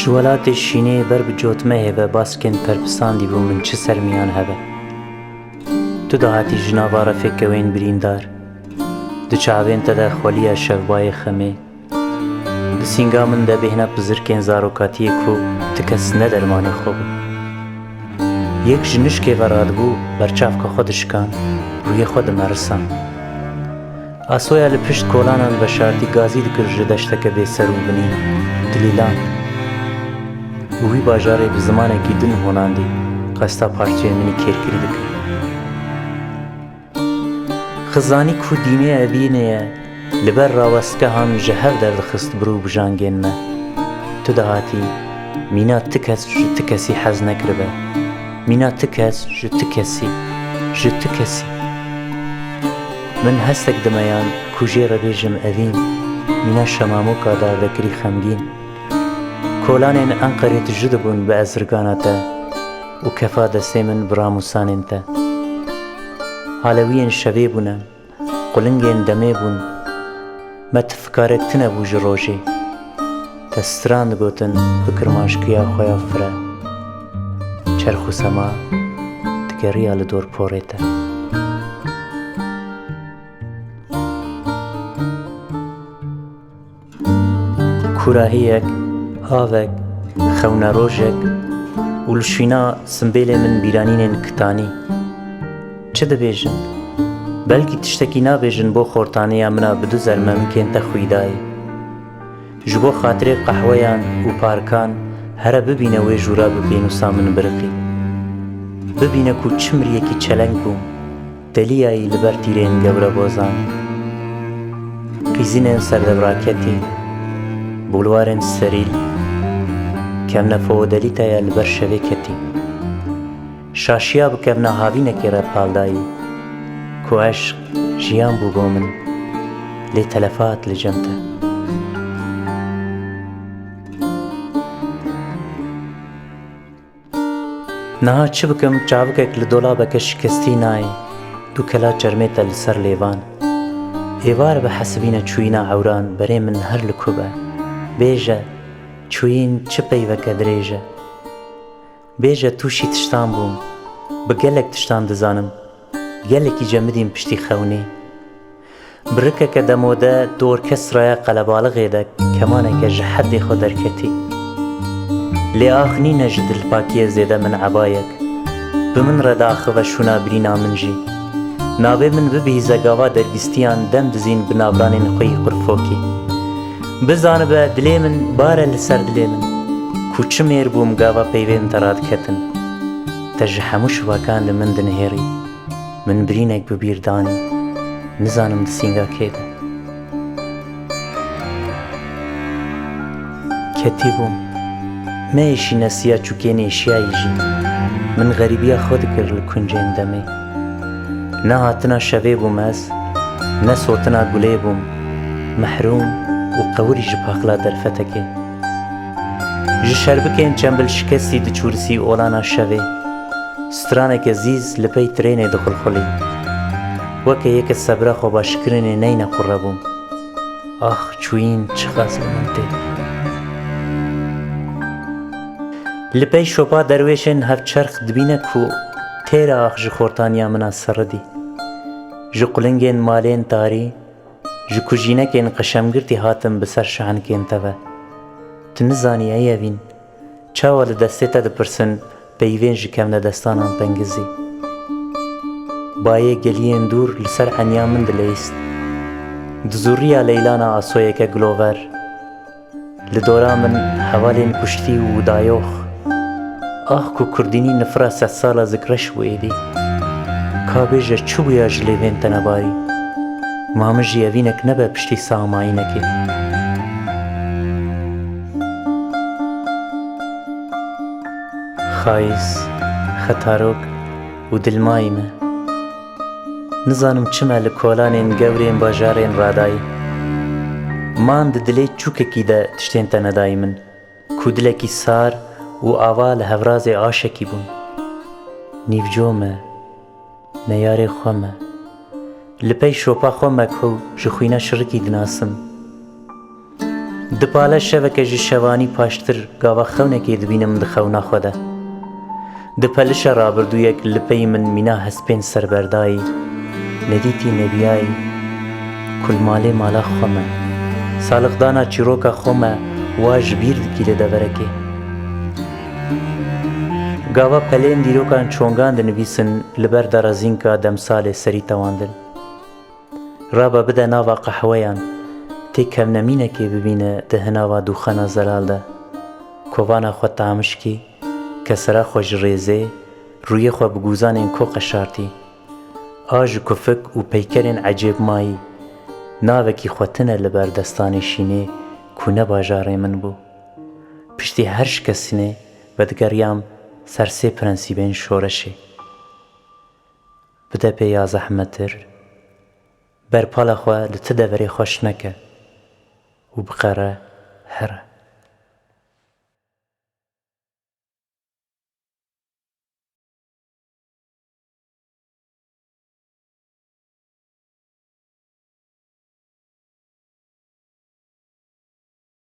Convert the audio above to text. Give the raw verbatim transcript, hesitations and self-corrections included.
Ji welatê şînê ber bi cotmehê ve baskên perpisandî bû min çi ser miyan hebe. Tu dihatî ji nava refê kewên birîndar, di çavên te de xweliya şevbayê xemê, di sînga min de bêhna pizirkên zarokatiyê ku ti kes ne dermanê xwe bû. Yek ji nişkê ve radibû, berçavka xwe dişikand, rûyê xwe dimerisan. Asoya li pişt kolanan veşartî gazî dikir ji deşteke bêser û binî, dilîlan. Û wî bajarê bi zimanekî din honandî, qesta parçeyê min î kêrkirî dikir. Xizanî ku dînê evînê ye, li ber rawestgehan ji hev derdixist bir û bijangên me. Tu dihatî, mîna ti kes ji ti kesî hez nekiribe. Mîna ti kes ji ti kesî, ji ti kesî. Min hestek dimeyan ku jê re bêjim evîn, mîna şemamoka dardekirî xemgîn. Kolanên Enqerê tijî dibûn bi ezirgana te û kefa destê min bi ramûsanên te. Halewiyên şevê bûne, qulingên demê bûn. Me ti fikarek tune bû ji rojê. Te stran digotin bi kirmanckîya xwe ya fire. Çerx û sema digeriya li dor porê te. Kûrahiyek, avek, xewnerojek û li şûna simbêlê min bîranînên kitanî. Çi dibêjin? Belkî tiştekî nabêjin bo xortaniya min a bi du zermemikên te xwîdayî. Ji bo xatirê qehweyan û parkan here bibîne wê jûra bi pênûsa min biriqî. Bibîne ku çi miriyekî çeleng bûm. Deliyayî li ber tîrên gewrebozan, qîzînên serdevraketî, bulwarên serîl, kevne feodelîteya li ber şevê ketî. Şaşiya bi kevna havînekê re paldayî, ku eşq jiyan bû bo min, lê telefat li cem te. Niha çi bikim, çavikek li dolabeke şikestî nayê, du kela çermê te li ser lêvan. Êvar bi hesibîne çûyîna ewran berê min her li ku be. Bêje, çûyîn çi peyveke dirêj e. Bêje tûşî tiştan bûm, bi gelek tiştan dizanim, gelekî cemidîm piştî xewnê. Bi rikeke demode di orkestraya qelebalixê de kemaneke ji heddê xwe derketî. Lê ax nîne ji dilpakiyê zêde min ebayek. Bi min re diaxive şûna birîna min jî. Navê min bibihîze gava dergîstiyan dem dizîn bi navranên xwe yî qurfokî. Bizanibe dilê min bare li ser dilê min. Ku çi mêr bûm gava peyvên te radiketin. Te ji hemû şivakan li min dinihêrî. Min birînek bi bîr danî, nizanim di sînga kê de. Ketî bûm. Me êşî nesiya çûkên êşiyayî jî. Min xerîbiya xwe dikir li kuncên demê. Ne hatina şevê bûm ez, ne sotina gulê bûm. Mehrûm û qewirî ji paxila derfetekê. Ji şerbikên çembil şikestî diçûrisî olana şevê. Straneke zîz li pey trênê dixulxulî. Weke yeke sebra xwebaşkirinê neyne qure bûm. Ax çûyîn çiqas bi min tê. Li pey şopa derwêşên hevçerx dibîne ku têra ax ji xortaniya min a seridî. Ji qulingên malên tarî, ji kujînekên qeşemgirtî hatim bi ser şankên te ve. Tu nizanî ey evîn. Çawa li destê te dipirsin, peyvên ji kevnedestanan pengizî. Bayê geliyên dûr li ser eniya min dileyîst. Di zûriya leylana asoyeke gilover. Li dora min hevalên kuştî û dayox. Ax ku kurdînî nifira sedsala zik reş bû êdî. Ka bêje çi bûya ji lêvên te nebarî? Ma min jî evînek nebe piştî samayînekê. Xayîs, xetarok û dilmayî me. Nizanim çima li kolanên gewrên bajarên radayî. Man di dilê çûkekî de tiştên te nedayî min, ku dilekî sar û ava li hevrazê aşekî bûn. Nîvco me, neyarê xwe me. Li pey şopa xwe me ku ji xwîna şirikî dinasim. Dipale şeveke ji şevanî paştir gava xewnekê dibînim di xewna xwe de. Di pelişa rabirdûyek li pey min mîna hespên serberdayî, nedîtî nebiyayî, ku li malê mala xwe me. Saliqdana çîroka xwe me wa ji bîr dikî li deverekê. Gava pelên dîrokan çongan dinivîsin li ber derazînka demsalê serî tewandin. Raba bide nava qehweyan, tê kevnemînekê bibîne di hinava dûxana zelal de. Kovana xwe tamişkî, kesera xwe ji rêzê, rûyê xwe bi gûzanên ko qeşartî. A ji kufik û peykerên ecêb mayî, navekî xwe tine li ber destanê şînê ku ne bajarê min bû. Piştî her şikestinê vedigeriyam ser sê prensîbên şoreşê. Bide pê ya zehmettir, berpala xwe li ti deverê xweş neke û biqere here.